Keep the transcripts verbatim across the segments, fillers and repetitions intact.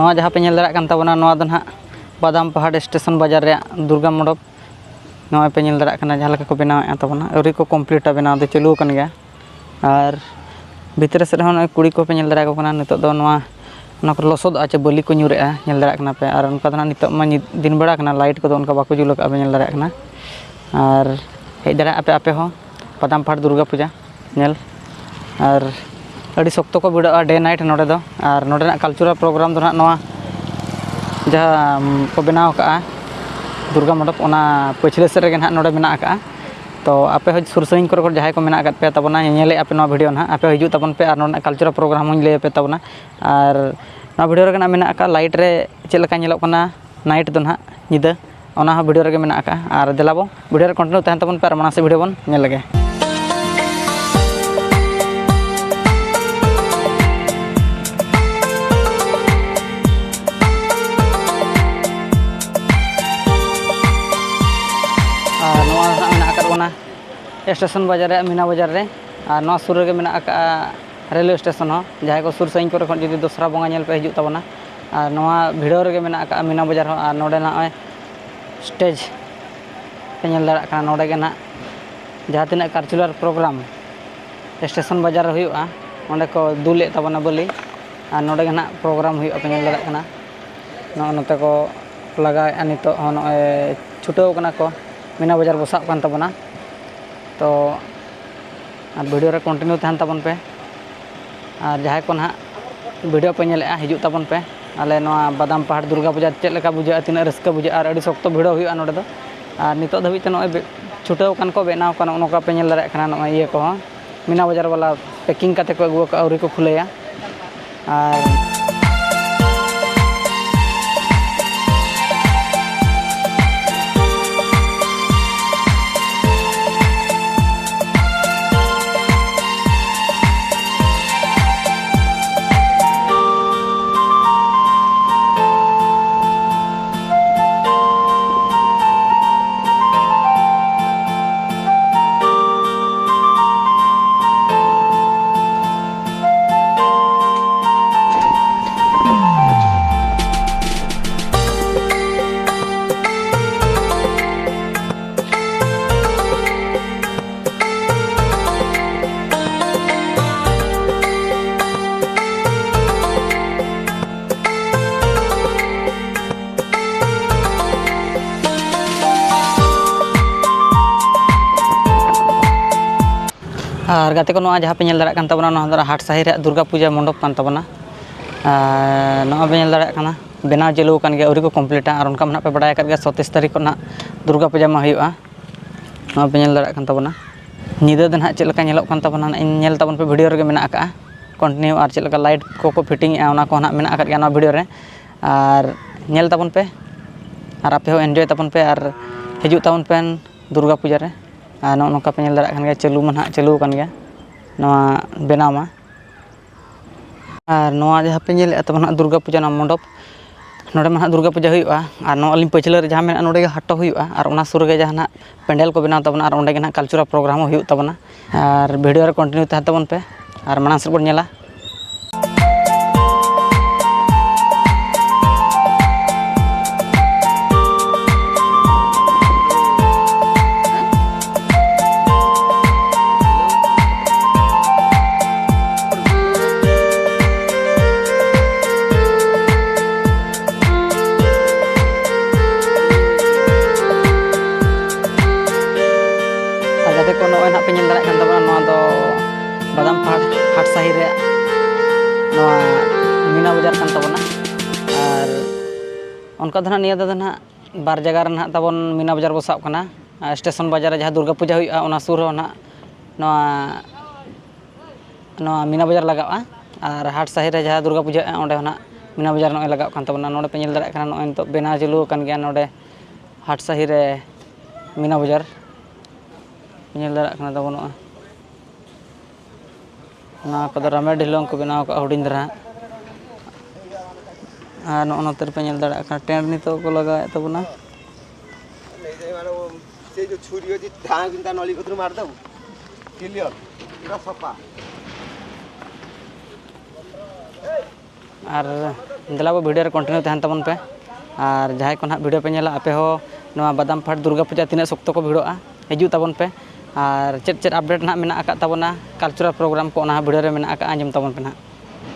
ᱱᱚᱣᱟ ᱡᱟᱦᱟᱸ ᱯᱮ ᱧᱮᱞ ᱫᱟᱲᱮᱭᱟᱜ ᱠᱟᱱ ᱛᱟᱵᱚᱱᱟ, ᱱᱚᱣᱟ ᱫᱚ ᱱᱟᱦᱟᱜ ᱵᱟᱫᱟᱢ ᱯᱟᱦᱟᱲ ᱥᱴᱮᱥᱚᱱ ᱵᱟᱡᱟᱨ ᱨᱮᱭᱟᱜ ᱫᱩᱨᱜᱟ ᱢᱚᱰᱚᱯ᱾ ᱱᱚᱜᱼᱚᱭ ᱯᱮ ᱧᱮᱞ ᱫᱟᱲᱮᱭᱟᱜ ᱠᱟᱱᱟ ᱡᱟᱦᱟᱸ ᱞᱮᱠᱟ ᱠᱚ ᱵᱮᱱᱟᱣᱮᱫᱼᱟ ᱛᱟᱵᱚᱱᱟ, ᱟᱹᱣᱨᱤ ᱠᱚ ᱠᱚᱢᱯᱞᱤᱴᱟ, ᱵᱮᱱᱟᱣ ᱫᱚ ᱪᱟᱹᱞᱩ ᱟᱠᱟᱱ ᱜᱮᱭᱟ᱾ ᱟᱨ ᱵᱷᱤᱛᱨᱤ ᱥᱮᱫ ᱦᱚᱸ ᱱᱚᱜᱼᱚᱭ ᱠᱩᱲᱤ ᱠᱚᱯᱮ ᱧᱮᱞ ᱫᱟᱲᱮᱭᱟᱠᱚ ᱠᱟᱱᱟ, ᱱᱤᱛᱚᱜ ᱫᱚ ᱱᱚᱣᱟ, ᱚᱱᱟ ᱠᱚᱨᱮ ᱞᱚᱥᱚᱫᱚᱜᱼᱟ ᱪᱮ ᱵᱟᱹᱞᱤ ᱠᱚ ᱧᱩᱨᱮᱜᱼᱟ, ᱧᱮᱞ ᱫᱟᱲᱮᱭᱟᱜ ᱠᱟᱱᱟ ᱯᱮ᱾ ᱟᱨ ᱚᱱᱠᱟ ᱫᱚ ᱱᱟᱦᱟᱜ ᱱᱤᱛᱚᱜ ᱢᱟ ᱧᱤ-, ᱫᱤᱱ ᱵᱮᱲᱟ ᱠᱟᱱᱟ, ᱞᱟᱭᱤᱴ ᱠᱚᱫᱚ ᱚᱱᱠᱟ ᱵᱟᱠᱚ ᱡᱩᱞ ᱟᱠᱟᱫᱼᱟ, ᱯᱮ ᱧᱮᱞ ᱫᱟᱲᱮᱭᱟᱜ ᱠᱟᱱᱟ᱾ ᱟᱨ ᱦᱮᱡ ᱫᱟᱲᱮᱭᱟᱜᱼᱟ ᱯᱮ ᱟᱯᱮ ᱦᱚᱸ ᱵᱟᱫᱟᱢ ᱯᱟᱦᱟᱲ ᱫᱩᱨᱜᱟ ᱯᱩᱡᱟ ᱧᱮᱞ᱾ ᱟᱨ ᱟᱹᱰᱤ ᱥᱚᱠᱛᱚ ᱠᱚ ᱵᱷᱤᱲᱚᱜᱼᱟ day night ᱱᱚᱰᱮ ᱫᱚ᱾ ᱟᱨ ᱱᱚᱰᱮᱱᱟᱜ cultural program ᱫᱚ ᱱᱟᱦᱟᱜ ᱱᱚᱣᱟ ᱡᱟᱦᱟᱸ ᱠᱚ ᱵᱮᱱᱟᱣ ᱠᱟᱜᱼᱟ ᱫᱩᱨᱜᱟ ᱢᱚᱰᱚᱯ, ᱚᱱᱟ ᱯᱟᱹᱪᱷᱞᱟᱹ ᱥᱮᱫ ᱨᱮᱜᱮ ᱱᱟᱦᱟᱜ ᱱᱚᱰᱮ ᱢᱮᱱᱟᱜ ᱟᱠᱟᱜᱼᱟ᱾ ᱛᱚ ᱟᱯᱮ ᱦᱚᱸ ᱥᱩᱨ ᱥᱟᱺᱜᱤᱧ ᱠᱚᱨᱮ ᱠᱷᱚᱱ ᱡᱟᱦᱟᱸᱭ ᱠᱚ ᱢᱮᱱᱟᱜ ᱟᱠᱟᱫ ᱯᱮᱭᱟ ᱛᱟᱵᱚᱱᱟ, ᱧᱮᱧᱮᱞᱮᱫᱼᱟ ᱯᱮ ᱱᱚᱣᱟ video ᱱᱟᱦᱟᱜ, ᱟᱯᱮ ᱦᱚᱸ ᱦᱤᱡᱩᱜ ᱛᱟᱵᱚᱱ ᱯᱮ ᱟᱨ ᱱᱚᱰᱮᱱᱟᱜ cultural program ᱦᱚᱸᱧ ᱞᱟᱹᱭ ᱟᱯᱮ ᱛᱟᱵᱚᱱᱟ᱾ ᱟᱨ ᱱᱚᱣᱟ video ᱨᱮᱜᱮ ᱱᱟᱦᱟᱜ ᱢᱮᱱᱟᱜ ᱟᱠᱟᱫ light ᱨᱮ ᱪᱮᱫ ᱞᱮᱠᱟ ᱧᱮᱞᱚᱜ ᱠᱟᱱᱟ night ᱫᱚ ᱱᱟᱦᱟᱜ, ᱧᱤᱫᱟᱹ, ᱚᱱᱟ ᱦᱚᱸ video ᱨᱮᱜᱮ ᱢᱮᱱᱟᱜ ᱟᱠᱟᱫᱼᱟ᱾ ᱟᱨ ᱫᱮᱞᱟ ᱵᱚ video ᱨᱮ continue ᱛᱟᱦᱮᱱ ᱛᱟᱵᱚᱱ ᱯᱮ ᱟᱨ ᱢᱟᱲᱟᱝ ᱥᱮᱫ video ᱵᱚᱱ ᱧᱮᱞ ᱞᱮᱜᱮ᱾ ᱟᱨ ᱱᱚᱣᱟ ᱱᱟᱦᱟᱜ ᱢᱮᱱᱟᱜ ᱟᱠᱟᱫ ᱵᱚᱱᱟ ᱥᱴᱮᱥᱚᱱ ᱵᱟᱡᱟᱨ ᱨᱮᱭᱟᱜ ᱢᱤᱱᱟ ᱵᱟᱡᱟᱨ ᱨᱮ᱾ ᱟᱨ ᱱᱚᱣᱟ ᱥᱩᱨ ᱨᱮᱜᱮ ᱢᱮᱱᱟᱜ ᱟᱠᱟᱫᱼᱟ ᱨᱮᱞᱣᱮ ᱥᱴᱮᱥᱚᱱ ᱦᱚᱸ, ᱡᱟᱦᱟᱸᱭ ᱠᱚ ᱥᱩᱨ ᱥᱟᱺᱜᱤᱧ ᱠᱚᱨᱮ ᱠᱷᱚᱱ ᱡᱩᱫᱤ ᱫᱚᱥᱨᱟ ᱵᱚᱸᱜᱟ ᱧᱮᱞ ᱯᱮ ᱦᱤᱡᱩᱜ ᱛᱟᱵᱚᱱᱟ᱾ ᱟᱨ ᱱᱚᱣᱟ ᱵᱷᱤᱲᱟᱹᱣ ᱨᱮᱜᱮ ᱢᱮᱱᱟᱜ ᱟᱠᱟᱫᱼᱟ ᱢᱤᱱᱟ ᱵᱟᱡᱟᱨ ᱦᱚᱸ᱾ ᱟᱨ ᱱᱚᱰᱮ ᱱᱚᱜᱼᱚᱭ stage ᱯᱮ ᱧᱮᱞ ᱫᱟᱲᱮᱭᱟᱜ ᱠᱟᱱᱟ, ᱱᱚᱰᱮ ᱜᱮ ᱱᱟᱦᱟᱜ ᱡᱟᱦᱟᱸ ᱛᱤᱱᱟᱹᱜ cultural program ᱥᱴᱮᱥᱚᱱ ᱵᱟᱡᱟᱨ ᱨᱮ ᱦᱩᱭᱩᱜᱼᱟ, ᱚᱸᱰᱮ ᱠᱚ ᱫᱩᱞᱮᱫ ᱛᱟᱵᱚᱱᱟ ᱵᱟᱹᱞᱤ᱾ ᱟᱨ ᱱᱚᱰᱮ ᱜᱮ ᱱᱟᱦᱟᱜ program ᱦᱩᱭᱩᱜᱼᱟ, ᱯᱮ ᱧᱮᱞ ᱫᱟᱲᱮᱭᱟᱜ ᱠᱟᱱᱟ᱾ ᱱᱚᱜᱼᱚ ᱱᱚᱛᱮ ᱠᱚ ᱞᱟᱜᱟᱣᱮᱫᱼᱟ ᱱᱤᱛᱚᱜ ᱦᱚᱸ, ᱱᱚᱜᱼᱚᱭ ᱪᱷᱩᱴᱟᱹᱣ ᱠᱟᱱᱟ ᱠᱚ, ᱢᱤᱱᱟ ᱵᱟᱡᱟᱨ ᱵᱚ ᱥᱟᱵ ᱠᱟᱱ ᱛᱟᱵᱚᱱᱟ᱾ ᱛᱚ ᱟᱨ video ᱨᱮ continue ᱛᱟᱦᱮᱱ ᱛᱟᱵᱚᱱ ᱯᱮ᱾ ᱟᱨ ᱡᱟᱦᱟᱸᱭ ᱠᱚ ᱱᱟᱦᱟᱜ video ᱯᱮ ᱧᱮᱞᱮᱫᱼᱟ, ᱦᱤᱡᱩᱜ ᱛᱟᱵᱚᱱ ᱯᱮ᱾ ᱟᱞᱮ ᱱᱚᱣᱟ ᱵᱟᱫᱟᱢ ᱯᱟᱦᱟᱲ ᱫᱩᱨᱜᱟ ᱯᱩᱡᱟ ᱪᱮᱫ ᱞᱮᱠᱟ ᱵᱩᱡᱷᱟᱹᱜᱼᱟ, ᱛᱤᱱᱟᱹᱜ ᱨᱟᱹᱥᱠᱟᱹ ᱵᱩᱡᱷᱟᱹᱜᱼᱟ, ᱟᱨ ᱟᱹᱰᱤ ᱥᱚᱠᱛᱚ ᱵᱷᱤᱲᱚᱜ ᱦᱩᱭᱩᱜᱼᱟ ᱱᱚᱰᱮ ᱫᱚ᱾ ᱟᱨ ᱱᱤᱛᱚᱜ ᱫᱷᱟᱹᱵᱤᱡ ᱛᱮ ᱱᱚᱜᱼᱚᱭ ᱵᱮ-, ᱪᱷᱩᱴᱟᱹᱣ ᱟᱠᱟᱱ ᱠᱚ, ᱵᱮᱱᱟᱣ ᱠᱟᱱᱟ, ᱱᱚᱜᱼᱚ ᱱᱚᱝᱠᱟ ᱯᱮ ᱧᱮᱞ ᱫᱟᱲᱮᱭᱟᱜ ᱠᱟᱱᱟ᱾ ᱱᱚᱜᱼᱚᱭ ᱤᱭᱟᱹ ᱠᱚᱦᱚᱸ ᱢᱤᱱᱟ ᱵᱟᱡᱟᱨ ᱵᱟᱞᱟ packing ᱠᱟᱛᱮ ᱠᱚ ᱟᱹᱜᱩ ᱟᱠᱟᱫᱼᱟ, ᱟᱹᱣᱨᱤ ᱠᱚ ᱠᱷᱩᱞᱟᱹᱭᱟ᱾ ᱟᱨ ᱟᱨ ᱜᱟᱛᱮ ᱠᱚ, ᱱᱚᱣᱟ ᱡᱟᱦᱟᱸ ᱯᱮ ᱧᱮᱞ ᱫᱟᱲᱮᱭᱟᱜ ᱠᱟᱱ ᱛᱟᱵᱚᱱᱟ, ᱱᱚᱣᱟ ᱫᱚ ᱦᱟᱴ ᱥᱟᱹᱦᱤ ᱨᱮᱭᱟᱜ ᱫᱩᱨᱜᱟ ᱯᱩᱡᱟᱹ ᱢᱚᱱᱰᱚᱯ ᱠᱟᱱ ᱛᱟᱵᱚᱱᱟ᱾ ᱟᱨ ᱱᱚᱣᱟ ᱯᱮ ᱧᱮᱞ ᱫᱟᱲᱮᱭᱟᱜ ᱠᱟᱱᱟ, ᱵᱮᱱᱟᱣ ᱪᱟᱹᱞᱩ ᱟᱠᱟᱱ ᱜᱮᱭᱟ, ᱟᱹᱣᱨᱤ ᱠᱚ ᱠᱚᱢᱯᱞᱤᱴᱟ᱾ ᱟᱨ ᱚᱱᱠᱟ ᱢᱟ ᱱᱟᱦᱟᱜ ᱯᱮ ᱵᱟᱲᱟᱭ ᱟᱠᱟᱫ ᱜᱮᱭᱟ, ᱥᱚᱛᱤᱥ ᱛᱟᱹᱨᱤᱠᱷ ᱠᱷᱚᱱ ᱱᱟᱦᱟᱜ ᱫᱩᱨᱜᱟ ᱯᱩᱡᱟᱹ ᱢᱟ ᱦᱩᱭᱩᱜᱼᱟ᱾ ᱱᱚᱣᱟ ᱯᱮ ᱧᱮᱞ ᱫᱟᱲᱮᱭᱟᱜ ᱠᱟᱱ ᱛᱟᱵᱚᱱᱟ, ᱧᱤᱫᱟᱹ ᱫᱚ ᱱᱟᱦᱟᱜ ᱪᱮᱫ ᱞᱮᱠᱟ ᱧᱮᱞᱚᱜ ᱠᱟᱱ ᱛᱟᱵᱚᱱᱟ, ᱱᱟᱦᱟᱜ ᱧᱮᱞ ᱛᱟᱵᱚᱱ ᱯᱮ, ᱵᱷᱤᱰᱤᱭᱳ ᱨᱮᱜᱮ ᱢᱮᱱᱟᱜ ᱟᱠᱟᱫᱼᱟ ᱠᱚᱱᱴᱤᱱᱤᱭᱩ᱾ ᱟᱨ ᱪᱮᱫ ᱞᱮᱠᱟ ᱞᱟᱭᱤᱴ ᱠᱚᱠᱚ ᱯᱷᱤᱴᱤᱝ ᱮᱜᱼᱟ, ᱚᱱᱟ ᱠᱚ ᱱᱟᱦᱟᱜ ᱢᱮᱱᱟᱜ ᱟᱠᱟᱫ ᱜᱮᱭᱟ ᱱᱚᱣᱟ ᱵᱷᱤᱰᱤᱭᱳ ᱨᱮ᱾ ᱟᱨ ᱧᱮᱞ ᱛᱟᱵᱚᱱ ᱯᱮ, ᱟᱨ ᱟᱯᱮ ᱦᱚᱸ ᱮᱱᱡᱚᱭ ᱛᱟᱵᱚᱱ ᱯᱮ, ᱟᱨ ᱦᱤᱡᱩᱜ ᱛᱟᱵᱚᱱ ᱯᱮ ᱫᱩᱨᱜᱟ ᱯᱩᱡᱟᱹ ᱨᱮ᱾ ᱟᱨ ᱱᱚᱜᱼᱚ ᱱᱚᱝᱠᱟ ᱯᱮ ᱧᱮᱞ ᱫᱟᱲᱮᱭᱟᱜ ᱠᱟᱱ ᱜᱮᱭᱟ, ᱪᱟᱹᱞᱩ ᱢᱟ ᱱᱟᱦᱟᱜ ᱪᱟᱹᱞᱩ ᱟᱠᱟᱱ ᱜᱮᱭᱟ ᱱᱚᱣᱟ ᱵᱮᱱᱟᱣ ᱢᱟ᱾ ᱟᱨ ᱱᱚᱣᱟ ᱡᱟᱦᱟᱸ ᱯᱮ ᱧᱮᱞᱮᱫᱼᱟ ᱛᱟᱵᱚᱱ ᱱᱟᱦᱟᱜ ᱫᱩᱨᱜᱟ ᱯᱩᱡᱟᱹ ᱱᱚᱣᱟ ᱢᱚᱱᱰᱚᱯ, ᱱᱚᱰᱮ ᱢᱟ ᱱᱟᱦᱟᱜ ᱫᱩᱨᱜᱟ ᱯᱩᱡᱟᱹ ᱦᱩᱭᱩᱜᱼᱟ᱾ ᱟᱨ ᱱᱚᱣᱟ ᱟᱹᱞᱤᱧ ᱯᱟᱹᱪᱷᱞᱟᱹ ᱨᱮ ᱡᱟᱦᱟᱸ ᱢᱮᱱᱟᱜᱼᱟ, ᱱᱚᱰᱮ ᱜᱮ ᱦᱟᱴᱚ ᱦᱩᱭᱩᱜᱼᱟ᱾ ᱟᱨ ᱚᱱᱟ ᱥᱩᱨ ᱨᱮᱜᱮ ᱡᱟᱦᱟᱸ ᱱᱟᱦᱟᱜ ᱯᱮᱱᱰᱮᱞ ᱠᱚ ᱵᱮᱱᱟᱣ ᱛᱟᱵᱚᱱᱟ, ᱟᱨ ᱚᱸᱰᱮ ᱜᱮ ᱱᱟᱦᱟᱜ ᱠᱟᱞᱪᱟᱨᱟᱞ ᱯᱨᱳᱜᱨᱟᱢ ᱦᱚᱸ ᱦᱩᱭᱩᱜ ᱛᱟᱵᱚᱱᱟ᱾ ᱟᱨ ᱵᱷᱤᱰᱤᱭᱳ ᱨᱮ ᱠᱚᱱᱴᱤᱱᱤᱭᱩ ᱛᱟᱦᱮᱱ ᱛᱟᱵᱚᱱ ᱯᱮ, ᱟᱨ ᱢᱟᱲᱟᱝ ᱥᱮᱫ ᱵᱚᱱ ᱧᱮᱞᱟ᱾ ᱟᱨ ᱜᱟᱛᱮ ᱠᱚ, ᱱᱚᱜᱼᱚᱭ ᱱᱟᱦᱟᱜ ᱯᱮ ᱧᱮᱞ ᱫᱟᱲᱮᱭᱟᱜ ᱠᱟᱱ ᱛᱟᱵᱚᱱᱟ, ᱱᱚᱣᱟ ᱫᱚ ᱵᱟᱫᱟᱢ ᱯᱟᱦᱟᱲ ᱦᱟᱴ ᱥᱟᱹᱦᱤ ᱨᱮᱭᱟᱜ ᱱᱚᱣᱟ ᱢᱤᱱᱟ ᱵᱟᱡᱟᱨ ᱠᱟᱱ ᱛᱟᱵᱚᱱᱟ᱾ ᱟᱨ ᱚᱱᱠᱟ ᱫᱚ ᱱᱟᱦᱟᱜ ᱱᱤᱭᱟᱹ ᱫᱷᱟᱣ ᱫᱚ ᱱᱟᱦᱟᱜ ᱵᱟᱨ ᱡᱟᱭᱜᱟ ᱨᱮ ᱱᱟᱦᱟᱜ ᱛᱟᱵᱚᱱ ᱢᱤᱱᱟ ᱵᱟᱡᱟᱨ ᱵᱚ ᱥᱟᱵ ᱠᱟᱱᱟ᱾ ᱟᱨ ᱥᱴᱮᱥᱚᱱ ᱵᱟᱡᱟᱨ ᱨᱮ ᱡᱟᱦᱟᱸ ᱫᱩᱨᱜᱟ ᱯᱩᱡᱟᱹ ᱦᱩᱭᱩᱜᱼᱟ, ᱚᱱᱟ ᱥᱩᱨ ᱨᱮᱦᱚᱸ ᱱᱟᱦᱟᱜ ᱱᱚᱣᱟ ᱱᱚᱣᱟ ᱢᱤᱱᱟ ᱵᱟᱡᱟᱨ ᱞᱟᱜᱟᱜᱼᱟ᱾ ᱟᱨ ᱦᱟᱴ ᱥᱟᱹᱦᱤ ᱨᱮ ᱡᱟᱦᱟᱸ ᱫᱩᱨᱜᱟ ᱯᱩᱡᱟᱹᱜᱼᱟ, ᱚᱸᱰᱮ ᱦᱚᱸ ᱱᱟᱜ ᱢᱤᱱᱟ ᱵᱟᱡᱟᱨ ᱱᱚᱜᱼᱚᱭ ᱞᱟᱜᱟᱜ ᱠᱟᱱ ᱛᱟᱵᱚᱱᱟ᱾ ᱱᱚᱰᱮ ᱯᱮ ᱧᱮᱞ ᱫᱟᱲᱮᱭᱟᱜ ᱠᱟᱱᱟ, ᱱᱚᱜᱼᱚᱭ ᱱᱤᱛᱚᱜ ᱵᱮᱱᱟᱣ ᱪᱟᱹᱞᱩ ᱟᱠᱟᱱ ᱜᱮᱭᱟ ᱱᱚᱰᱮ ᱦᱟᱴ ᱥᱟᱹᱦᱤ ᱨᱮ ᱢᱤᱱᱟ ᱵᱟᱡᱟᱨ᱾ ᱯᱮ ᱧᱮᱞ ᱫᱟᱲᱮᱭᱟᱜ ᱠᱟᱱᱟ ᱛᱟᱵᱚᱱ ᱱᱚᱜᱼᱚᱭ᱾ ᱱᱚᱣᱟ ᱠᱚᱫᱚ ᱨᱟᱢᱮᱨ ᱰᱷᱤᱞᱣᱟᱹᱝ ᱠᱚ ᱵᱮᱱᱟᱣ ᱟᱠᱟᱫᱼᱟ ᱦᱩᱰᱤᱧ ᱫᱷᱟᱨᱟ᱾ ᱟᱨ ᱱᱚᱜᱼᱚ ᱱᱚᱛᱮ ᱨᱮᱯᱮ ᱧᱮᱞ ᱫᱟᱲᱮᱭᱟᱜ ᱠᱟᱱᱟ, ᱴᱮᱱᱴ ᱱᱤᱛᱚᱜ ᱠᱚ ᱞᱟᱜᱟᱣᱮᱫ ᱛᱟᱵᱚᱱᱟ᱾ ସେଇ ଯୋଉ ଛୁରୀ ଅଛି, ତା କିନ୍ତୁ ତା ନଳୀ କତିରୁ ମାରିଦବୁ, କ୍ଲିୟର, ପୁରା ସଫା। ᱟᱨ ᱫᱮᱞᱟ ᱵᱚ ᱵᱷᱤᱰᱤᱭᱳ ᱨᱮ ᱠᱚᱱᱴᱤᱱᱤᱭᱩ ᱛᱟᱦᱮᱱ ᱛᱟᱵᱚᱱ ᱯᱮ᱾ ᱟᱨ ᱡᱟᱦᱟᱸᱭ ᱠᱚ ᱱᱟᱦᱟᱜ ᱵᱷᱤᱰᱤᱭᱳ ᱯᱮ ᱧᱮᱞᱟ, ᱟᱯᱮ ᱦᱚᱸ ᱱᱚᱣᱟ ᱵᱟᱫᱟᱢ ᱯᱟᱦᱟᱲ ᱫᱩᱨᱜᱟ ᱯᱩᱡᱟ ᱛᱤᱱᱟᱹᱜ ᱥᱚᱠᱛᱚ ᱠᱚ ᱵᱷᱤᱲᱚᱜᱼᱟ, ᱦᱤᱡᱩᱜ ᱛᱟᱵᱚᱱ ᱯᱮ᱾ ᱟᱨ ᱪᱮᱫ ᱪᱮᱫ ᱟᱯᱰᱮᱴ ᱱᱟᱦᱟᱜ ᱢᱮᱱᱟᱜ ᱟᱠᱟᱫ ᱛᱟᱵᱚᱱᱟ, ᱠᱟᱞᱪᱟᱨᱟᱞ ᱯᱨᱳᱜᱨᱟᱢ ᱠᱚ, ᱚᱱᱟ ᱦᱚᱸ ᱵᱷᱤᱰᱤᱭᱳ ᱨᱮ ᱢᱮᱱᱟᱜ ᱟᱠᱟᱫᱼᱟ, ᱟᱸᱡᱚᱢ ᱛᱟᱵᱚᱱ ᱯᱮ ᱱᱟᱦᱟᱜ᱾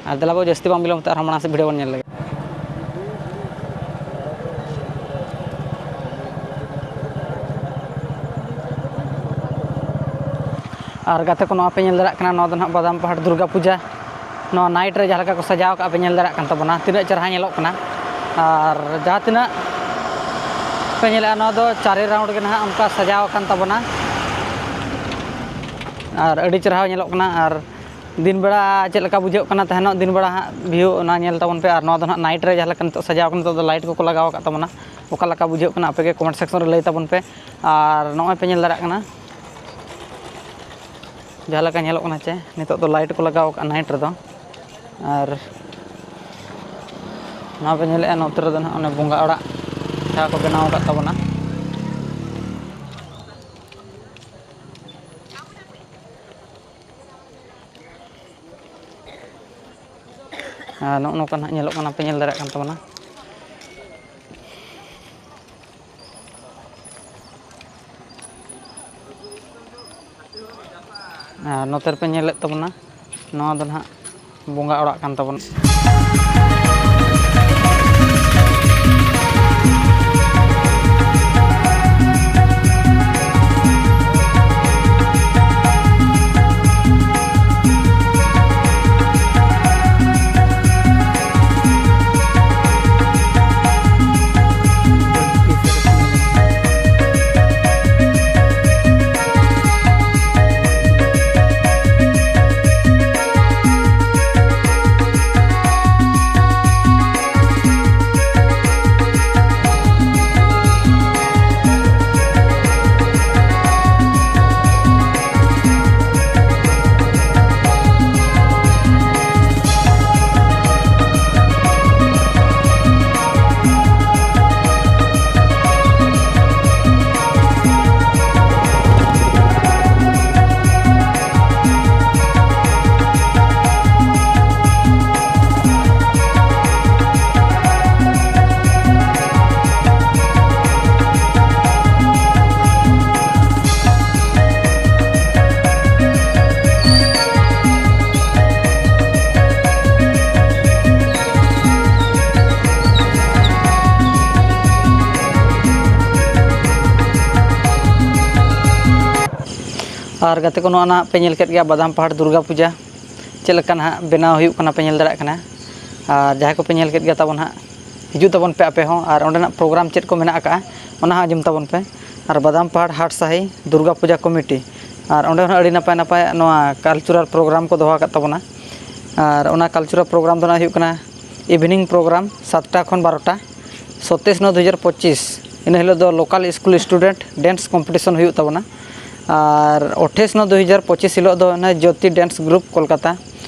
ᱟᱨ ᱫᱮᱞᱟ ᱵᱚ, ᱡᱟᱹᱥᱛᱤ ᱵᱟᱝ ᱵᱤᱞᱚᱢ ᱠᱟᱛᱮ ᱟᱨᱦᱚᱸ ᱢᱟᱲᱟᱝ ᱥᱮᱫ ᱵᱷᱤᱰᱤᱭᱳ ᱵᱚᱱ ᱧᱮᱞ ᱞᱮᱜᱮ᱾ ᱟᱨ ᱜᱟᱛᱮ ᱠᱚ, ᱱᱚᱣᱟ ᱯᱮ ᱧᱮᱞ ᱫᱟᱲᱮᱭᱟᱜ ᱠᱟᱱᱟ, ᱱᱚᱣᱟ ᱫᱚ ᱱᱟᱦᱟᱜ ᱵᱟᱫᱟᱢ ᱯᱟᱦᱟᱲ ᱫᱩᱨᱜᱟ ᱯᱩᱡᱟ᱾ ᱱᱚᱣᱟ ᱱᱟᱭᱤᱴ ᱨᱮ ᱡᱟᱦᱟᱸ ᱞᱮᱠᱟ ᱠᱚ ᱥᱟᱡᱟᱣ ᱠᱟᱜᱼᱟ, ᱯᱮ ᱧᱮᱞ ᱫᱟᱲᱮᱭᱟᱜ ᱠᱟᱱ ᱛᱟᱵᱚᱱᱟ, ᱛᱤᱱᱟᱹᱜ ᱪᱮᱦᱨᱟ ᱧᱮᱞᱚᱜ ᱠᱟᱱᱟ᱾ ᱟᱨ ᱡᱟᱦᱟᱸ ᱛᱤᱱᱟᱹᱜ ᱯᱮ ᱧᱮᱞᱮᱜᱼᱟ, ᱱᱚᱣᱟ ᱫᱚ ᱪᱟᱨᱮ ᱨᱟᱣᱩᱱᱰ ᱜᱮ ᱱᱟᱦᱟᱜ ᱚᱱᱠᱟ ᱥᱟᱡᱟᱣ ᱟᱠᱟᱱ ᱛᱟᱵᱚᱱᱟ᱾ ᱟᱨ ᱟᱹᱰᱤ ᱪᱮᱦᱨᱟ ᱧᱮᱞᱚᱜ ᱠᱟᱱᱟ᱾ ᱟᱨ ᱫᱤᱱ ᱵᱮᱲᱟ ᱪᱮᱫ ᱞᱮᱠᱟ ᱵᱩᱡᱷᱟᱹᱜ ᱠᱟᱱᱟ, ᱛᱟᱦᱮᱱᱚᱜ ᱫᱤᱱ ᱵᱮᱲᱟ ᱦᱟᱸᱜ ᱵᱷᱤᱭᱩ ᱚᱱᱟ ᱧᱮᱞ ᱛᱟᱵᱚᱱ ᱯᱮ᱾ ᱟᱨ ᱱᱚᱣᱟ ᱫᱚ ᱱᱟᱦᱟᱜ ᱱᱟᱭᱤᱴ ᱨᱮ ᱡᱟᱦᱟᱸ ᱞᱮᱠᱟ ᱱᱤᱛᱚᱜ ᱥᱟᱡᱟᱣ ᱠᱟᱱᱟ, ᱱᱤᱛᱚᱜ ᱫᱚ ᱞᱟᱭᱤᱴ ᱠᱚᱠᱚ ᱞᱟᱜᱟᱣ ᱟᱠᱟᱫ ᱛᱟᱵᱚᱱᱟ᱾ ᱚᱠᱟ ᱞᱮᱠᱟ ᱵᱩᱡᱷᱟᱹᱜ ᱠᱟᱱᱟ, ᱟᱯᱮ ᱜᱮ ᱠᱚᱢᱮᱱᱴ ᱥᱮᱠᱥᱚᱱ ᱨᱮ ᱞᱟᱹᱭ ᱛᱟᱵᱚᱱ ᱯᱮ᱾ ᱟᱨ ᱱᱚᱜᱼᱚᱭ ᱯᱮ ᱧᱮᱞ ᱫᱟᱲᱮᱭᱟᱜ ᱠᱟᱱᱟ, ᱡᱟᱦᱟᱸ ᱞᱮᱠᱟ ᱧᱮᱞᱚᱜ ᱠᱟᱱᱟ ᱪᱮ, ᱱᱤᱛᱚᱜ ᱫᱚ ᱞᱟᱭᱤᱴ ᱠᱚ ᱞᱟᱜᱟᱣ ᱟᱠᱟᱫᱼᱟ ᱱᱟᱭᱤᱴ ᱨᱮᱫᱚ᱾ ᱟᱨ ᱱᱚᱣᱟ ᱯᱮ ᱧᱮᱞᱮᱫᱼᱟ, ᱱᱚᱛᱮ ᱨᱮᱫᱚ ᱱᱟᱦᱟᱜ ᱚᱱᱮ ᱵᱚᱸᱜᱟ ᱚᱲᱟᱜ ᱡᱟᱦᱟᱸ ᱠᱚ ᱵᱮᱱᱟᱣ ᱟᱠᱟᱫ ᱛᱟᱵᱚᱱᱟ᱾ ᱟᱨ ᱱᱚᱜᱼᱚ ᱱᱚᱝᱠᱟ ᱱᱟᱦᱟᱜ ᱧᱮᱞᱚᱜ ᱠᱟᱱᱟ, ᱯᱮ ᱧᱮᱞ ᱫᱟᱲᱮᱭᱟᱜ ᱠᱟᱱ ᱛᱟᱵᱚᱱᱟ᱾ ᱟᱨ ᱱᱚᱛᱮ ᱨᱮᱯᱮ ᱧᱮᱞᱮᱫ ᱛᱟᱵᱚᱱᱟ, ᱱᱚᱣᱟ ᱫᱚ ᱱᱟᱦᱟᱜ ᱵᱚᱸᱜᱟ ᱚᱲᱟᱜ ᱠᱟᱱ ᱛᱟᱵᱚᱱᱟ᱾ ᱟᱨ ᱜᱟᱛᱮ ᱠᱚ, ᱱᱚᱣᱟ ᱱᱟᱦᱟᱜ ᱯᱮ ᱧᱮᱞ ᱠᱮᱫ ᱜᱮᱭᱟ ᱵᱟᱫᱟᱢ ᱯᱟᱦᱟᱲ ᱫᱩᱨᱜᱟ ᱯᱩᱡᱟ ᱪᱮᱫ ᱞᱮᱠᱟ ᱱᱟᱦᱟᱜ ᱵᱮᱱᱟᱣ ᱦᱩᱭᱩᱜ ᱠᱟᱱᱟ, ᱯᱮ ᱧᱮᱞ ᱫᱟᱲᱮᱭᱟᱜ ᱠᱟᱱᱟ᱾ ᱟᱨ ᱡᱟᱦᱟᱸᱭ ᱠᱚᱯᱮ ᱧᱮᱞ ᱠᱮᱫ ᱜᱮᱭᱟ ᱛᱟᱵᱚᱱ ᱦᱟᱸᱜ, ᱦᱤᱡᱩᱜ ᱛᱟᱵᱚᱱ ᱯᱮ ᱟᱯᱮ ᱦᱚᱸ᱾ ᱟᱨ ᱚᱸᱰᱮᱱᱟᱜ ᱯᱨᱳᱜᱨᱟᱢ ᱪᱮᱫ ᱠᱚ ᱢᱮᱱᱟᱜ ᱟᱠᱟᱫᱼᱟ, ᱚᱱᱟ ᱦᱚᱸ ᱟᱸᱡᱚᱢ ᱛᱟᱵᱚᱱ ᱯᱮ᱾ ᱟᱨ ᱵᱟᱫᱟᱢ ᱯᱟᱦᱟᱲ ᱦᱟᱴ ᱥᱟᱹᱦᱤ ᱫᱩᱨᱜᱟ ᱯᱩᱡᱟ ᱠᱚᱢᱤᱴᱤ, ᱟᱨ ᱚᱸᱰᱮ ᱦᱚᱸ ᱟᱹᱰᱤ ᱱᱟᱯᱟᱭ ᱱᱟᱯᱟᱭ ᱱᱚᱣᱟ ᱠᱟᱞᱪᱟᱨᱟᱞ ᱯᱨᱳᱜᱨᱟᱢ ᱠᱚ ᱫᱚᱦᱚ ᱟᱠᱟᱫ ᱛᱟᱵᱚᱱᱟ᱾ ᱟᱨ ᱚᱱᱟ ᱠᱟᱞᱪᱟᱨᱟᱞ ᱯᱨᱳᱜᱨᱟᱢ ᱫᱚ ᱱᱟᱦᱟᱜ ᱦᱩᱭᱩᱜ ᱠᱟᱱᱟ ᱤᱵᱷᱤᱱᱤᱝ ᱯᱨᱳᱜᱨᱟᱢ ᱥᱟᱛᱴᱟ ᱠᱷᱚᱱ ᱵᱟᱨᱚᱴᱟ, ᱥᱟᱛᱟᱥ ᱱᱚ ᱫᱩ ᱦᱟᱡᱟᱨ ᱯᱚᱸᱪᱤᱥ᱾ ᱤᱱᱟᱹ ᱦᱤᱞᱳᱜ ᱫᱚ local school student dance competition ᱦᱩᱭᱩᱜ ᱛᱟᱵᱚᱱᱟ᱾ ᱟᱨ ᱟᱴᱷᱟᱥ ᱱᱚ ᱫᱩ ᱦᱟᱡᱟᱨ ᱯᱚᱸᱪᱤᱥ ᱦᱤᱞᱳᱜ ᱫᱚ ᱚᱱᱮ ᱡᱳᱛᱤ ᱰᱮᱱᱥ ᱜᱨᱩᱯ ᱠᱳᱞᱠᱟᱛᱟ᱾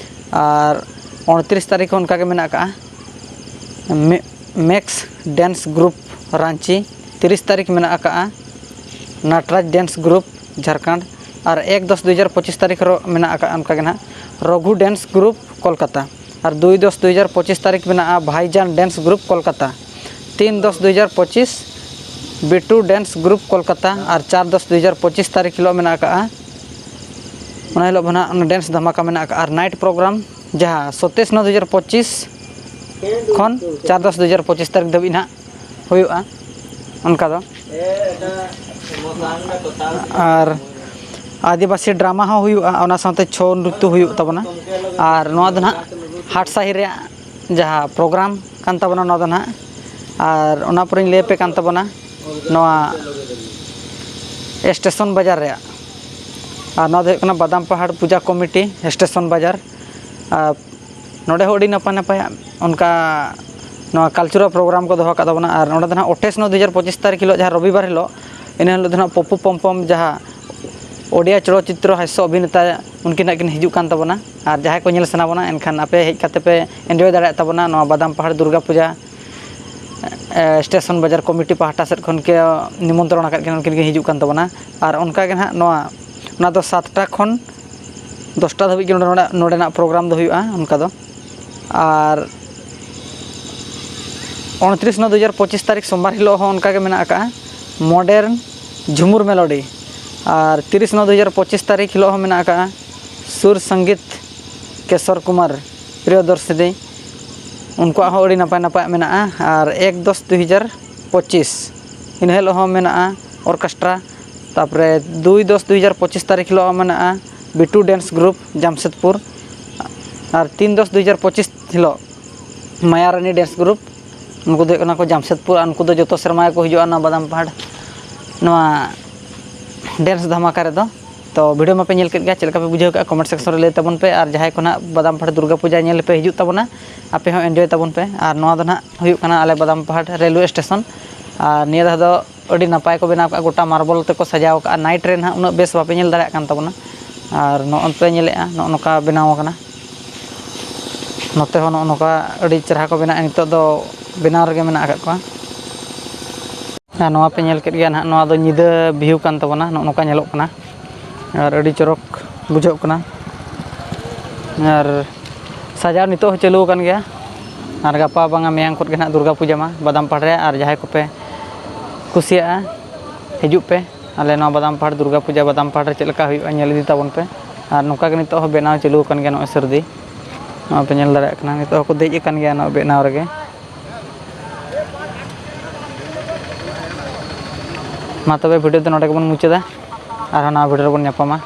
ᱟᱨ ᱩᱱᱛᱨᱤᱥ ᱛᱟᱹᱨᱤᱠᱷ ᱦᱚᱸ ᱚᱱᱠᱟ ᱜᱮ ᱢᱮᱱᱟᱜ ᱟᱠᱟᱫᱼᱟ, ᱢᱮ- ᱢᱮᱠᱥ ᱰᱮᱱᱥ ᱜᱨᱩᱯ ᱨᱟᱺᱪᱤ᱾ ᱛᱤᱨᱤᱥ ᱛᱟᱹᱨᱤᱠᱷ ᱢᱮᱱᱟᱜ ᱟᱠᱟᱫᱼᱟ ᱱᱟᱴᱨᱟᱡᱽ ᱰᱮᱱᱥ ᱜᱨᱩᱯ ᱡᱷᱟᱲᱠᱷᱚᱸᱰ᱾ ᱟᱨ ᱮᱠ ᱫᱚᱥ ᱫᱩ ᱦᱟᱡᱟᱨ ᱯᱚᱸᱪᱤᱥ ᱛᱟᱹᱨᱤᱠᱷ ᱨᱮ ᱢᱮᱱᱟᱜ ᱟᱠᱟᱫᱼᱟ ᱚᱱᱠᱟ ᱜᱮ ᱱᱟᱦᱟᱜ ᱨᱚᱜᱷᱩ ᱰᱮᱱᱥ ᱜᱨᱩᱯ ᱠᱳᱞᱠᱟᱛᱟ᱾ ᱟᱨ ᱫᱩᱭ ᱫᱚᱥ ᱫᱩ ᱦᱟᱡᱟᱨ ᱯᱚᱸᱪᱤᱥ ᱛᱟᱹᱨᱤᱠᱷ ᱢᱮᱱᱟᱜᱼᱟ ᱵᱷᱟᱭᱡᱟᱱ ᱰᱮᱱᱥ ᱜᱨᱩᱯ ᱠᱳᱞᱠᱟᱛᱟ᱾ ᱛᱤᱱ ᱫᱚᱥ ᱫᱩ ᱦᱟᱡᱟᱨ ᱯᱚᱸᱪᱤᱥ ᱵᱤᱴᱩ ᱰᱮᱱᱥ ᱜᱨᱩᱯ ᱠᱳᱞᱠᱟᱛᱟ᱾ ᱟᱨ ᱪᱟᱨ ᱫᱚᱥ ᱫᱩ ᱦᱟᱡᱟᱨ ᱯᱚᱸᱪᱤᱥ ᱛᱟᱹᱨᱤᱠᱷ ᱦᱤᱞᱳᱜ ᱢᱮᱱᱟᱜ ᱟᱠᱟᱫᱼᱟ, ᱚᱱᱟ ᱦᱤᱞᱳᱜ ᱫᱚ ᱱᱟᱦᱟᱜ ᱚᱱᱟ ᱰᱮᱱᱥ ᱫᱷᱟᱢᱟᱠᱟ ᱢᱮᱱᱟᱜ ᱟᱠᱟᱫᱼᱟ᱾ ᱟᱨ ᱱᱟᱭᱤᱴ ᱯᱨᱳᱜᱨᱟᱢ ᱡᱟᱦᱟᱸ ᱥᱟᱛᱟᱥ ᱱᱚ ᱫᱩ ᱦᱟᱡᱟᱨ ᱯᱚᱸᱪᱤᱥ ᱠᱷᱚᱱ ᱪᱟᱨ ᱫᱚᱥ ᱫᱩ ᱦᱟᱡᱟᱨ ᱯᱚᱸᱪᱤᱥ ᱛᱟᱹᱨᱤᱠᱷ ᱫᱷᱟᱹᱵᱤᱡ ᱱᱟᱦᱟᱜ ᱦᱩᱭᱩᱜᱼᱟ, ᱚᱱᱠᱟ ᱫᱚ᱾ ᱟᱨ ᱟᱹᱫᱤᱵᱟᱹᱥᱤ ᱰᱨᱟᱢᱟ ᱦᱚᱸ ᱦᱩᱭᱩᱜᱼᱟ, ᱚᱱᱟ ᱥᱟᱶᱛᱮ ᱪᱷᱳ ᱱᱨᱤᱛᱛᱚ ᱦᱩᱭᱩᱜ ᱛᱟᱵᱚᱱᱟ᱾ ᱟᱨ ᱱᱚᱣᱟ ᱫᱚ ᱱᱟᱦᱟᱜ ᱦᱟᱴ ᱥᱟᱹᱦᱤ ᱨᱮᱭᱟᱜ ᱡᱟᱦᱟᱸ ᱯᱨᱳᱜᱨᱟᱢ ᱠᱟᱱ ᱛᱟᱵᱚᱱᱟ, ᱱᱚᱣᱟ ᱫᱚ ᱱᱟᱦᱟᱜ᱾ ᱟᱨ ᱚᱱᱟ ᱯᱚᱨᱮᱧ ᱞᱟᱹᱭ ᱟᱯᱮ ᱠᱟᱱ ᱛᱟᱵᱚᱱᱟ ᱱᱚᱣᱟ ᱥᱴᱮᱥᱚᱱ ᱵᱟᱡᱟᱨ ᱨᱮᱭᱟᱜ᱾ ᱟᱨ ᱱᱚᱣᱟ ᱫᱚ ᱦᱩᱭᱩᱜ ᱠᱟᱱᱟ ᱵᱟᱫᱟᱢ ᱯᱟᱦᱟᱲ ᱯᱩᱡᱟ ᱠᱚᱢᱤᱴᱤ, ᱥᱴᱮᱥᱚᱱ ᱵᱟᱡᱟᱨ᱾ ᱟᱨ ᱱᱚᱰᱮ ᱦᱚᱸ ᱟᱹᱰᱤ ᱱᱟᱯᱟᱭ ᱱᱟᱯᱟᱭᱟᱜ ᱚᱱᱠᱟ ᱱᱚᱣᱟ ᱠᱟᱞᱪᱟᱨᱟᱞ ᱯᱨᱳᱜᱨᱟᱢ ᱠᱚ ᱫᱚᱦᱚ ᱟᱠᱟᱫ ᱛᱟᱵᱚᱱᱟ᱾ ᱟᱨ ᱱᱚᱰᱮ ᱫᱚ ᱱᱟᱦᱟᱜ ᱟᱴᱷᱟᱥ ᱱᱚ ᱫᱩ ᱦᱟᱡᱟᱨ ᱯᱚᱸᱪᱤᱥ ᱛᱟᱹᱨᱤᱠᱷ ᱦᱤᱞᱳᱜ, ᱡᱟᱦᱟᱸ ᱨᱚᱵᱤᱵᱟᱨ ᱦᱤᱞᱳᱜ, ᱤᱱᱟᱹ ᱦᱤᱞᱳᱜ ᱫᱚ ᱱᱟᱦᱟᱜ ᱯᱚᱯᱩ ᱯᱚᱢᱯᱚᱢ, ᱡᱟᱦᱟᱸ ᱳᱰᱤᱭᱟ ᱪᱚᱞᱚᱛᱪᱤᱛᱨᱚ ᱦᱟᱥᱭᱚ ᱚᱵᱷᱤᱱᱮᱛᱟ, ᱩᱱᱠᱤᱱ ᱱᱟᱦᱟᱜ ᱠᱤᱱ ᱦᱤᱡᱩᱜ ᱠᱟᱱ ᱛᱟᱵᱚᱱᱟ᱾ ᱟᱨ ᱡᱟᱦᱟᱸᱭ ᱠᱚ ᱧᱮᱞ ᱥᱟᱱᱟ ᱵᱚᱱᱟ, ᱮᱱᱠᱷᱟᱱ ᱟᱯᱮ ᱦᱮᱡ ᱠᱟᱛᱮ ᱯᱮ ᱮᱱᱡᱚᱭ ᱫᱟᱲᱮᱭᱟᱜ ᱛᱟᱵᱚᱱᱟ ᱱᱚᱣᱟ ᱵᱟᱫᱟᱢ ᱯᱟᱦᱟᱲ ᱫᱩᱨᱜᱟ ᱯᱩᱡᱟ᱾ ᱮ, ᱥᱴᱮᱥᱚᱱ ᱵᱟᱡᱟᱨ ᱠᱚᱢᱤᱴᱤ ᱯᱟᱦᱴᱟ ᱥᱮᱫ ᱠᱷᱚᱱ ᱠᱚ ᱱᱤᱢᱚᱱᱛᱨᱚᱱ ᱟᱠᱟᱫ ᱠᱤᱱᱟ, ᱩᱱᱠᱤᱱ ᱠᱤᱱ ᱦᱤᱡᱩᱜ ᱠᱟᱱ ᱛᱟᱵᱚᱱᱟ᱾ ᱟᱨ ᱚᱱᱠᱟ ᱜᱮ ᱱᱟᱦᱟᱜ ᱱᱚᱣᱟ, ᱚᱱᱟ ᱫᱚ ᱥᱟᱛᱴᱟ ᱠᱷᱚᱱ ᱫᱚᱥᱴᱟ ᱫᱷᱟᱹᱵᱤᱡ ᱜᱮ ᱱᱚᱰᱮ, ᱱᱚᱰᱮᱱᱟᱜ ᱯᱨᱳᱜᱨᱟᱢ ᱫᱚ ᱦᱩᱭᱩᱜᱼᱟ᱾ ᱚᱱᱠᱟ ᱫᱚ ᱟᱨ ᱩᱱᱛᱨᱤᱥ ᱱᱚ ᱫᱩ ᱦᱟᱡᱟᱨ ᱯᱚᱸᱪᱤᱥ ᱛᱟᱹᱨᱤᱠᱷ ᱥᱳᱢᱵᱟᱨ ᱦᱤᱞᱳᱜ ᱦᱚᱸ ᱚᱱᱠᱟ ᱜᱮ ᱢᱮᱱᱟᱜ ᱟᱠᱟᱫᱼᱟ ᱢᱚᱰᱮᱨᱱ ᱡᱷᱩᱢᱩᱨ ᱢᱮᱞᱳᱰᱤ᱾ ᱟᱨ ᱛᱤᱨᱤᱥ ᱱᱚ ᱫᱩ ᱦᱟᱡᱟᱨ ᱯᱚᱸᱪᱤᱥ ᱛᱟᱹᱨᱤᱠᱷ ᱦᱤᱞᱳᱜ ᱦᱚᱸ ᱢᱮᱱᱟᱜ ᱟᱠᱟᱫᱼᱟ ᱥᱩᱨ ᱥᱚᱝᱜᱤᱛ ᱠᱮᱥᱚᱨ ᱠᱩᱢᱟᱨ ᱯᱨᱤᱭᱚᱫᱚᱨᱥᱤᱱᱤ, ᱩᱱᱠᱩᱣᱟᱜ ᱦᱚᱸ ᱟᱹᱰᱤ ᱱᱟᱯᱟᱭ ᱱᱟᱯᱟᱭᱟᱜ ᱢᱮᱱᱟᱜᱼᱟ᱾ ᱟᱨ ᱮᱠ ᱫᱚᱥ ᱫᱩ ᱦᱟᱡᱟᱨ ᱯᱚᱸᱪᱤᱥ, ᱤᱱᱟᱹ ᱦᱤᱞᱳᱜ ᱦᱚᱸ ᱢᱮᱱᱟᱜᱼᱟ ᱚᱨᱠᱮᱥᱴᱨᱟ᱾ ᱛᱟᱨᱯᱚᱨᱮ ᱫᱩᱭ ᱫᱚᱥ ᱫᱩ ᱦᱟᱡᱟᱨ ᱯᱚᱸᱪᱤᱥ ᱛᱟᱹᱨᱤᱠᱷ ᱦᱤᱞᱳᱜ ᱢᱮᱱᱟᱜᱼᱟ ᱵᱤᱴᱩ ᱰᱮᱱᱥ ᱜᱨᱩᱯ ᱡᱟᱢᱥᱮᱫᱽᱯᱩᱨ, ᱟᱨ ᱛᱤᱱ ᱫᱚᱥ ᱫᱩ ᱦᱟᱡᱟᱨ ᱯᱚᱸᱪᱤᱥ ᱦᱤᱞᱳᱜ ᱢᱟᱭᱟᱨᱟᱱᱤ ᱰᱮᱱᱥ ᱜᱨᱩᱯ, ᱩᱱᱠᱩ ᱫᱚ ᱦᱩᱭᱩᱜ ᱠᱟᱱᱟ ᱠᱚ ᱡᱟᱢᱥᱮᱫᱽᱯᱩᱨ, ᱟᱨ ᱩᱱᱠᱩ ᱫᱚ ᱡᱚᱛᱚ ᱥᱮᱨᱢᱟ ᱜᱮᱠᱚ ᱦᱤᱡᱩᱜᱼᱟ ᱱᱚᱣᱟ ᱵᱟᱫᱟᱢ ᱯᱟᱦᱟᱲ ᱱᱚᱣᱟ ᱰᱮᱱᱥ ᱫᱷᱟᱢᱟᱠᱟ ᱨᱮᱫᱚ᱾ ᱛᱚ ᱵᱷᱤᱰᱤᱭᱳ ᱢᱟᱯᱮ ᱧᱮᱞ ᱠᱮᱫ ᱜᱮᱭᱟ, ᱪᱮᱫ ᱞᱮᱠᱟ ᱯᱮ ᱵᱩᱡᱷᱟᱹᱣ ᱠᱮᱫᱼᱟ ᱠᱚᱢᱮᱱᱴ ᱥᱮᱠᱥᱚᱱ ᱨᱮ ᱞᱟᱹᱭ ᱛᱟᱵᱚᱱ ᱯᱮ, ᱟᱨ ᱡᱟᱦᱟᱸᱭ ᱠᱚ ᱱᱟᱦᱟᱜ ᱵᱟᱫᱟᱢ ᱯᱟᱦᱟᱲ ᱫᱩᱨᱜᱟ ᱯᱩᱡᱟ ᱧᱮᱞ ᱯᱮ ᱦᱤᱡᱩᱜ ᱛᱟᱵᱚᱱᱟ, ᱟᱯᱮ ᱦᱚᱸ ᱮᱱᱡᱚᱭ ᱛᱟᱵᱚᱱ ᱯᱮ᱾ ᱟᱨ ᱱᱚᱣᱟ ᱫᱚ ᱱᱟᱦᱟᱜ ᱦᱩᱭᱩᱜ ᱠᱟᱱᱟ ᱟᱞᱮ ᱵᱟᱫᱟᱢ ᱯᱟᱦᱟᱲ ᱨᱮᱞᱣᱮ ᱥᱴᱮᱥᱚᱱ, ᱟᱨ ᱱᱤᱭᱟᱹ ᱫᱷᱟᱣ ᱫᱚ ᱟᱹᱰᱤ ᱱᱟᱯᱟᱭ ᱠᱚ ᱵᱮᱱᱟᱣ ᱠᱟᱜᱼᱟ, ᱜᱚᱴᱟ ᱢᱟᱨᱵᱚᱞ ᱛᱮᱠᱚ ᱥᱟᱡᱟᱣ ᱠᱟᱜᱼᱟ᱾ ᱱᱟᱭᱤᱴ ᱨᱮ ᱱᱟᱦᱟᱜ ᱩᱱᱟᱹᱜ ᱵᱮᱥ ᱵᱟᱯᱮ ᱧᱮᱞ ᱫᱟᱲᱮᱭᱟᱜ ᱠᱟᱱ ᱛᱟᱵᱚᱱᱟ, ᱟᱨ ᱱᱚᱜᱼᱚᱭ ᱯᱮ ᱧᱮᱞᱮᱫᱼᱟ ᱱᱚᱜᱼᱚ ᱱᱚᱝᱠᱟ ᱵᱮᱱᱟᱣ ᱠᱟᱱᱟ᱾ ᱱᱚᱛᱮ ᱦᱚᱸ ᱱᱚᱜᱼᱚ ᱱᱚᱝᱠᱟ ᱟᱹᱰᱤ ᱪᱮᱦᱨᱟ ᱠᱚ ᱵᱮᱱᱟᱣᱮᱫᱼᱟ, ᱱᱤᱛᱚᱜ ᱫᱚ ᱵᱮᱱᱟᱣ ᱨᱮᱜᱮ ᱢᱮᱱᱟᱜ ᱟᱠᱟᱫ ᱠᱚᱣᱟ᱾ ᱟᱨ ᱱᱚᱣᱟ ᱯᱮ ᱧᱮᱞ ᱠᱮᱫ ᱜᱮᱭᱟ ᱱᱟᱦᱟᱜ, ᱱᱚᱣᱟ ᱫᱚ ᱧᱤᱫᱟᱹ ᱵᱷᱤᱭᱩ ᱠᱟᱱ ᱛᱟᱵᱚᱱᱟ, ᱱᱚᱜᱼᱚ ᱱᱚᱝᱠᱟ ᱧᱮᱞᱚᱜ ᱠᱟᱱᱟ ᱟᱨ ᱟᱹᱰᱤ ᱪᱚᱨᱚᱠ ᱵᱩᱡᱷᱟᱹᱜ ᱠᱟᱱᱟ᱾ ᱟᱨ ᱥᱟᱡᱟᱣ ᱱᱤᱛᱚᱜ ᱦᱚᱸ ᱪᱟᱹᱞᱩ ᱟᱠᱟᱱ ᱜᱮᱭᱟ, ᱟᱨ ᱜᱟᱯᱟ ᱵᱟᱝᱟ ᱢᱮᱭᱟᱝ ᱠᱷᱚᱱ ᱜᱮ ᱱᱟᱦᱟᱜ ᱫᱩᱨᱜᱟ ᱯᱩᱡᱟᱹ ᱢᱟ ᱵᱟᱫᱟᱢ ᱯᱟᱦᱟᱲ ᱨᱮ᱾ ᱟᱨ ᱡᱟᱦᱟᱸᱭ ᱠᱚᱯᱮ ᱠᱩᱥᱤᱭᱟᱜᱼᱟ, ᱦᱤᱡᱩᱜ ᱯᱮ ᱟᱞᱮ ᱱᱚᱣᱟ ᱵᱟᱫᱟᱢ ᱯᱟᱦᱟᱲ ᱫᱩᱨᱜᱟ ᱯᱩᱡᱟᱹ, ᱵᱟᱫᱟᱢ ᱯᱟᱦᱟᱲ ᱨᱮ ᱪᱮᱫ ᱞᱮᱠᱟ ᱦᱩᱭᱩᱜᱼᱟ ᱧᱮᱞ ᱤᱫᱤ ᱛᱟᱵᱚᱱ ᱯᱮ᱾ ᱟᱨ ᱱᱚᱝᱠᱟ ᱜᱮ ᱱᱤᱛᱚᱜ ᱦᱚᱸ ᱵᱮᱱᱟᱣ ᱪᱟᱹᱞᱩ ᱟᱠᱟᱱ ᱜᱮᱭᱟ, ᱱᱚᱜᱼᱚᱭ ᱥᱟᱹᱨᱫᱤ ᱱᱚᱣᱟ ᱯᱮ ᱧᱮᱞ ᱫᱟᱲᱮᱭᱟᱜ ᱠᱟᱱᱟ, ᱱᱤᱛᱚᱜ ᱦᱚᱸᱠᱚ ᱫᱮᱡ ᱟᱠᱟᱱ ᱜᱮᱭᱟ ᱱᱚᱣᱟ ᱵᱮᱱᱟᱣ ᱨᱮᱜᱮ᱾ ᱢᱟ ᱛᱚᱵᱮ ᱵᱷᱤᱰᱤᱭᱳ ᱫᱚ ᱱᱚᱰᱮ ᱜᱮᱵᱚᱱ ᱢᱩᱪᱟᱹᱫᱟ, ᱟᱨᱦᱚᱸ ᱱᱟᱣᱟ ᱵᱷᱤᱰᱤᱭᱳ ᱨᱮᱵᱚᱱ ᱧᱟᱯᱟᱢᱟ᱾